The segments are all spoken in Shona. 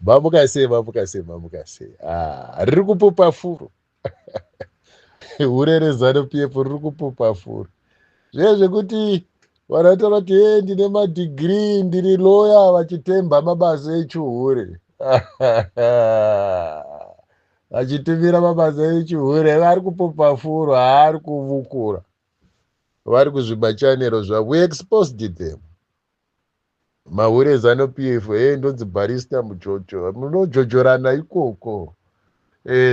Mamuka sei, mamuka sei, mamuka sei? Ah, riri kupupa furo. Hure reZanu PF riri kupupa furo. Zviye zvekuti vanotaura kuti he ndine madhigiri, ndiri loya, vachitemba mabasa echihure. Vachitumira mabasa echihure, vari kupupa furo, haari kuvukura. Vari kuzvimachanero zvavo. We exposed them. Mahure eZanu PF, he ndonzi barista mujojo. Munojojorana ikoko.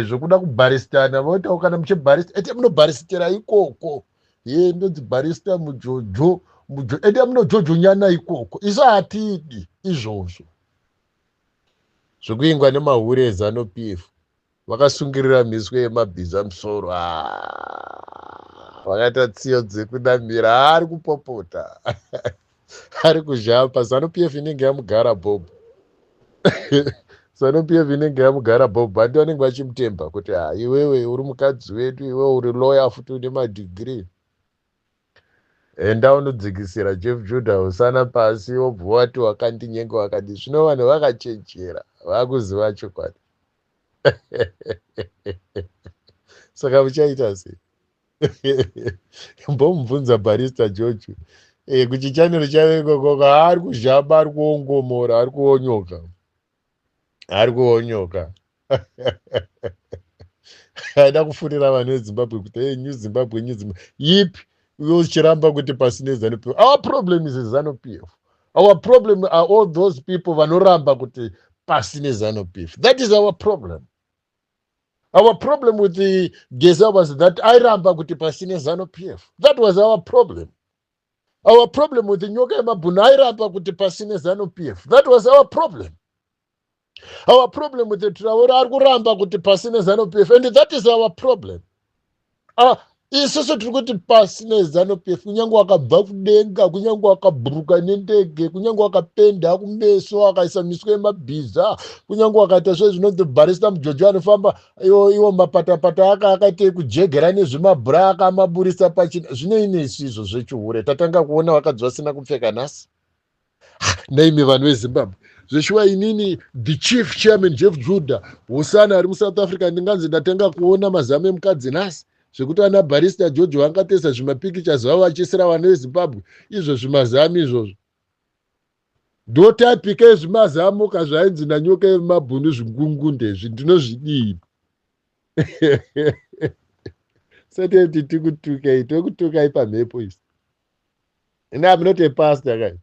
Zvokuda kubharistana voitawo kana muchibharista ete munobharistira ikoko. Ye ndonzi barista mujojo, mujo ende munojojonyana ikoko. Isu hatidi izvozvo. Zvekuingwa nemahure eZanu PF. Vakasungirira miswe yemabhiza musoro. Ah, vakaita tsiyo dzekunamira. Ari kupopota. Ari kuzhamba. ZANU PF inenge yamugara bhobho. ZANU PF inenge yamugara bhobho. Handi vanenge vachimutemba kuti ha iwewe uri mukadzi wedu, iwewe uri lawyer futi une madegree. Enda unodzikisira Jeff Judah usana pasi wobva wati wakandinyenga wakadi. Zvino vanhu vakachenjera vakuziva chokwadi. Saka muchaita sei? Mbomubvunza barista George. Kuchichanero chave ikoko ari kuzhamba, ari kuongomora, ari kuonyoka. Ari kuonyoka. Aida kufurira vanhu veZimbabwe kuti hey, New Zimbabwe, New Zimbabwe. Yipi? Iwe uchiramba kuti pasine ZANU PF. Our problem is ZANU PF. Our problem are all those people vanoramba kuti pasine ZANU PF. That is our problem. Our problem with the Geza was that airamba kuti pasine ZANU PF. That was our problem. Our problem with the Nyoka yemabhunu airamba kuti pasine ZANU PF. That was our problem. Our problem with the Traore ari kuramba kuti pasine ZANU PF. And that is our problem. Isusu tiri kuti pasine ZANU PF, kunyange wakabva kudenga, kunyange wakabhuruka nendege, kunyange wakapenda kumeso, akaisa miswe yemabhiza, kunyange wakaita zvezvinonzi barista mujojo anofamba iwo mapatapata aka akaita kujegera nezvimabhura akamaburisa pachina. Zvinoine isu izvo zvechihure. Tatanga kuona vakadzi vasina kupfeka nhasi. Naimi vanhu veZimbabwe, zveshuwa inini the chief chairman Jeff Judah Hosana ari muSouth Africa ndinganzi ndatanga kuona mazamu emukadzi nhasi, zvekuti ana barista George vangatesa zvimapikicha zvavo vachiisira vanhu veZimbabwe izvo zvimazamu izvozvo. Ndotapika ezvimazamu kazvainzi nanyoka yemabhunu zvingungundezvi ndinozvidii? Sati tikutukai, tokutukai pamhepo isi. And I'm not a pastor guys.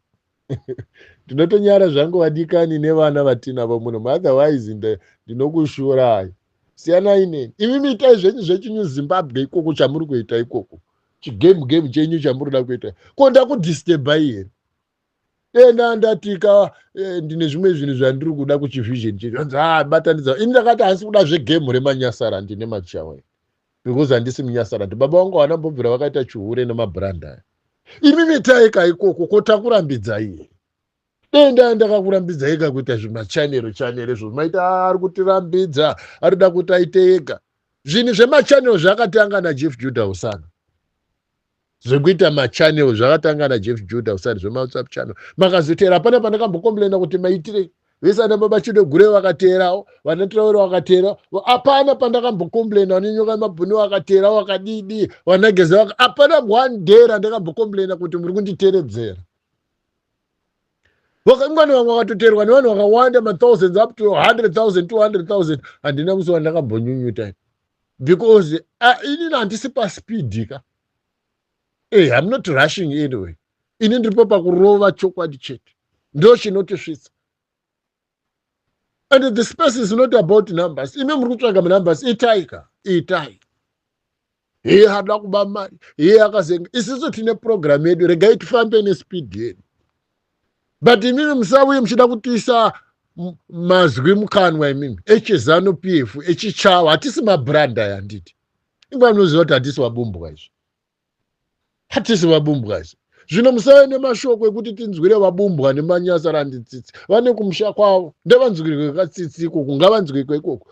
Ndinotonyara zvangu vadikani nevana vatinavo muno. Otherwise ndinokushurai. Siyanai neni. Imi mitai zvenyu zvechinyu Zimbabwe ikoko chamuri kuita ikoko. Chigame game chenyu chamuri kuda kuita. Ko ndakudisturbai here? Enda ndatika ndine zvimwe zvinhu zvandiri kuda kuchivision chedu. Hanzi batanidza. Ini ndakati hasi kuda zvegame remanyasara ndine machawa. Because handisi munyasara. Baba vangu havana mbobvira vakaita chihure nemabrand aya. Imi mitai ka ikoko ko takurambidzai here? Denda ndakakurambidzai ka kuita zvimachanero chanero izvo maita ari kutirambidza, ari kuda kuti aite ega. Zvinhu zvemachanel zvakatanga naJeff Judah Hosana. Zvekuita machanel zvakatanga naJeff Judah Hosana zvemaWhatsApp channel. Makazoteera hapana pandakambocomplaina kuti maitirei. Vese ana baba Chido Gure vakateerawo, vana Traore vakateerawo. Hapana pandakambocomplaina, vana Nyoka Mabhunu vakateerawo, vakadidi, vana Geza hapana one day randakambocomplaina kuti muri kunditeeredzera. Vakaingwa vamwe vakatoteerwa nevanhu vakawanda, ma-thousands up to 100,000, 200,000. Handina musi wandakambonyunyuta. Because inini handisi paspeed ka. I'm not rushing anyway. Ini ndiripo pakurova chokwadi chete. Ndo chinotisvitsa. And the space is not about numbers. Imi muri kutsvaga manumbers, itai ka, itai. Iye hada kuba mari, iye akazenga. Isusu tine program yedu, regai tifambe nespeed yedu. But imimi musauye muchida kutiisa mazwi mukanwa imimi. EchiZANU PF, echichawa, hatisi mabrand aya handiti. Ingwa munoziva kuti hatisi vabumbwa izvi. Hatisi vabumbwa izvi. Zvino musave nemashoko ekuti tinzwire vabumbwa nemanyasarandi tsitsi. Vane kumusha kwavo, ndavanzwirwe katsitsi ikoko, ngavanzwikwe ikoko.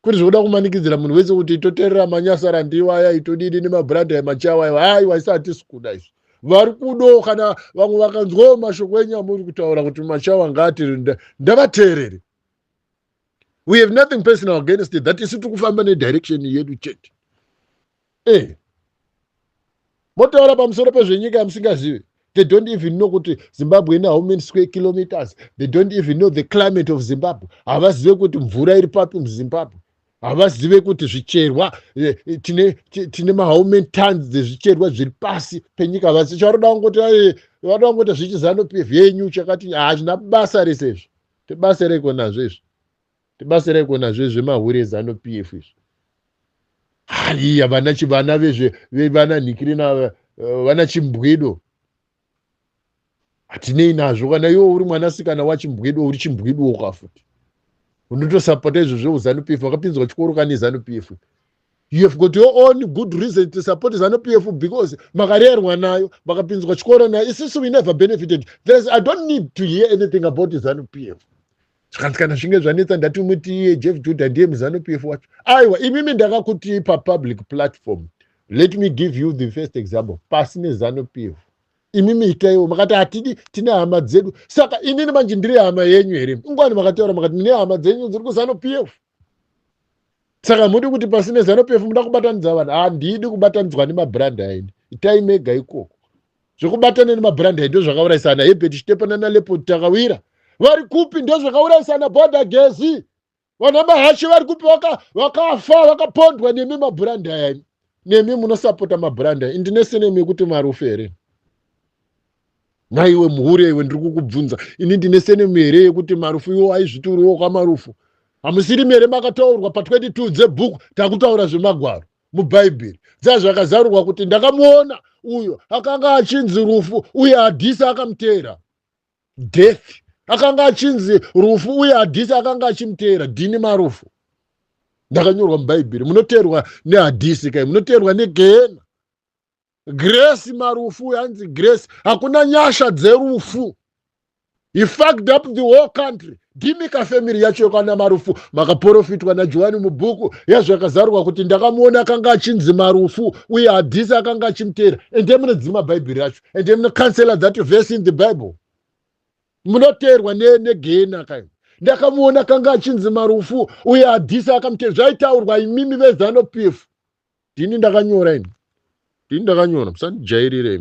Kuti zvoda kumanikidzira munhu wese kuti itoteerera manyasarandi iwaya, itodidi nemabrand emachawa aiwa, aiwa isi hatisi kuda izvi. Vari kudo kana vamwe vakanzwawo mashoko enyu amuri kutaura kuti machawa ngaati ndavateerere. We have nothing personal against it, that isu tiri kufamba nedirection yedu chete. Motaura pamusoro pezvenyika yamusingazivi. They don't even know kuti Zimbabwe ine how many square kilometers. They don't even know the climate of Zimbabwe. Havazive kuti mvura iri papi muZimbabwe. Havazive kuti zvicherwa tine mahow many tons dzezvicherwa zviri pasi penyika. Havasi chavaroda kungoti, vanoda kungoti zvichiZANU PF yenyu chakati. Hazvina basa rese izvo. Tibasa reiko nazvo izvo? Tibasa reiko nazvo zvemahuri eZANU PF izvo? Haiya, vana vana vezve vana nhikirina, vana chimbwido, hatinei nazvo. Kana iwe uri mwanasikana wachimbwido, uri chimbwido kafuti, unotosapota izvo zveuzanu PF. Wakapinzwa chikoro kane ZANU PF. You have got your own good reason to support ZANU PF because makarerwa nayo, makapinzwa chikoro nayo. Isusu we never benefited. I don't need to hear anything about ZANU PF. Zvikanzi kana zvinge zvanetsa, ndati muti iye Jeff Judah ndiye muZANU PF wacho. Aiwa, imimi ndakakuti papublic platform, let me give you the first example. Pasi neZANU PF. Imimi itaiwo makati hatidi, tine hama dzedu. Saka inini manje ndiri hama yenyu here? Ingwani makataura makati mune hama dzenyu dziri kuZANU PF. Saka mudi kuti pasine ZANU PF, muda kubatanidza vanhu. Handidi kubatanidzwa nemabhurandi aini. Itai mega ikoko. Zvekubatana nemabhurandi ai ndo zvakaurayisana Hebert Chitepo naLeopold Takawira. Vari kupi? Ndo zvakaurayisana Border Gezi. Vana Mahachi vari kupi? Vakafa, vakapondwa nemi mabhurandi aya. Nemi munosapota mabhurandi aya. Indine senemi yekuti Marufu here? Naiwe muhure iwe, ndiri kukubvunza ini, ndine senemu here yekuti Marufu? Iwo aizviti uriwo kwaMarufu. Hamusiri mere makataurwa pa22 dzebhuku? Takutaura zvemagwaro mubhaibheri dzazvakazarurwa kuti ndakamuona uyo akanga achinzi Rufu, uye Hadhisi akamuteera. Death akanga achinzi Rufu, uye Hadhisi akanga achimuteera. Dhini Marufu ndakanyorwa mubhaibheri. Munoteerwa nehadhisi kai, munoteerwa negehena. Grace Marufu yanzi Grace, hakuna nyasha dzerufu. He fucked up the whole country. Ndimika family yacho yekwana Marufu. Makaprofitwa naJohani mubhuku yazvakazarurwa kuti ndakamuona akanga achinzi Marufu, uye Hadhisi akanga achimuteera. Ende munodzima bhaibheri racho, ende munocancela that verse in the Bible. Munoteerwa negehena kai. Ndakamuona akanga achinzi Marufu, uye Hadhisi akamuteera. Zvaitaurwa imimi veZANU PF. Ndini ndakanyora ini, ndini ndakanyora. Musandijairire imi.